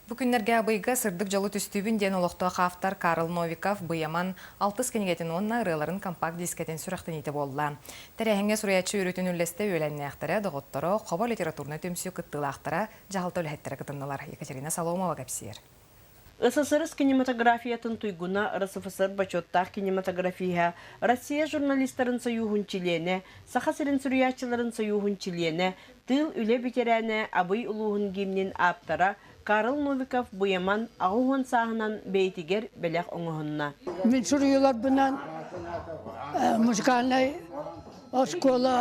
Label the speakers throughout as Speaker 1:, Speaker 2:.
Speaker 1: Бу күннэргэ Абыйга «Сырдык дьолу түстүүбүн» диэн олохтоох автор Карл Новиков «Быйаман» алтыс кинигэтин уонна ырыаларын компакт-дискэтин сүрэхтэниитэ буолла. Тэрээһиҥҥэ суруйааччы үөрүүтүн үллэстэ үөлэннээхтэрэ, доҕотторо, Хобо литературнай түмсүү кыттыылаахтара, дьаһалта үлэһиттэрэ кытыннылар. Екатерина Соломова кэпсиир.
Speaker 2: СССР кинематографиятын туйгуна, РСФСР бочуоттаах кинематографиһа, Россия журналистарын сойууһун чилиэнэ, Саха сирин суруйааччыларын сойууһун чилиэнэ, тыыл үлэ бэтэрээнэ, Абый улууһун гимнин ааптара Карл Новиков Буйаман 80 сааһынан бэйэтигэр бэлэх оҥоһунна.
Speaker 3: Мин суруйууларбынан музыкальнай оскуола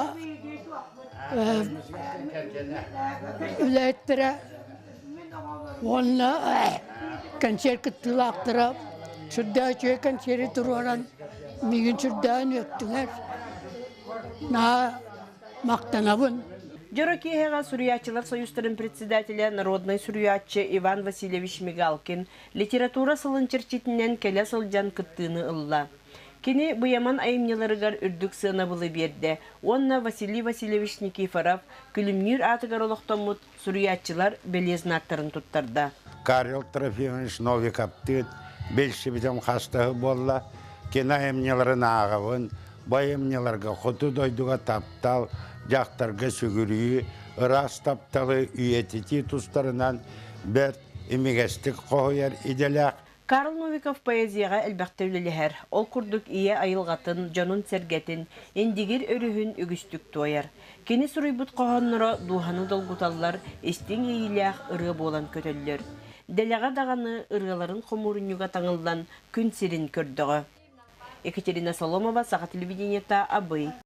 Speaker 3: үлэһиттэрэ уонна кэнсиэр кыттыылаахтара сүрдээх үчүгэй кэнсиэри туруоран миигин сүрдээҕин үөртүлэр. Наһаа махтанабын.
Speaker 2: Дьоро киэһэҕэ суруйааччылар союзтарын председателэ, народнай суруйааччы Иван Васильевич Мигалкин литература сылын чэрчитинэн кэлэ сылдьан кыттыыны ылла. Кини Быйаман айымньыларыгар үрдүк сыанабылы биэрдэ уонна Василий Васильевич Никифоров Күлүмнүүр аатыгар олохтоммут суруйааччылар бэлиэ знактарын туттарда.
Speaker 4: Карел Трофимович Новиковтыын билсибитим хастаһы буолла. Кини айымньыларын ааҕабын, бу айымньыларга хоту дойдуга таптал, дьахтарга сүгүрүйүү, ыраас тапталы үйэтитии тустарынан бэрт имигэстик хоһуйар идэлээх.
Speaker 2: Карл Новиков поэзияҕа элбэхтэ үлэлэһэр. Ол курдук ийэ айылҕатын, дьонун-сэргэтин, Индигир өрүһүн үгүстүк туойар. Кини суруйбут хоһоонноро дууһаны долгуталлар, истиҥ иэйиилээх ырыа буолан көтөллөр. Дэлэҕэ даҕаны ырыаларын хомуурунньуга таҥыллан күн сирин көрдөҕө. Екатерина Соломова, Саха телевидениета, Абый.